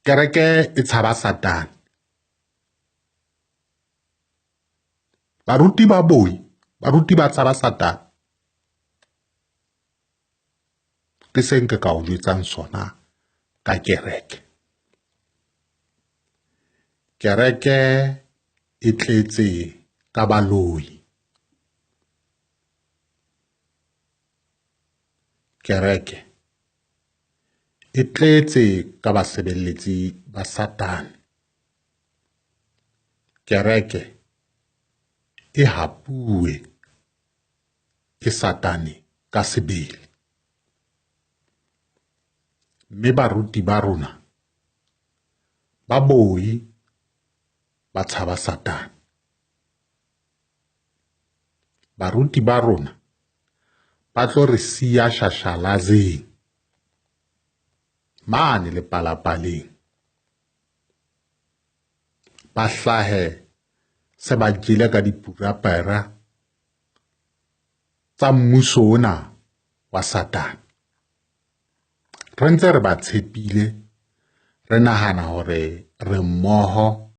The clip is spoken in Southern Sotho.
Kereke e tshaba Satane. Baruti ba boi, baruti ba tshaba Satane. Ke se nke ka o jwetsang sona ka kereke. Kereke e tletse ka baloi. Kereke e tletse ka basebeletsi ba Satane. Kereke e hapuwe ke Satane ka sebele. Mme baruti ba rona ba boi ba tshaba Satane. Baruti ba rona ba tlo re siya shashalazeng mane lepalapaleng ba hlahe se ba jele ka dipurapera tsa mmuso ona wa Satane. Re ntse re ba tshepile, re nahana hore re mmoho.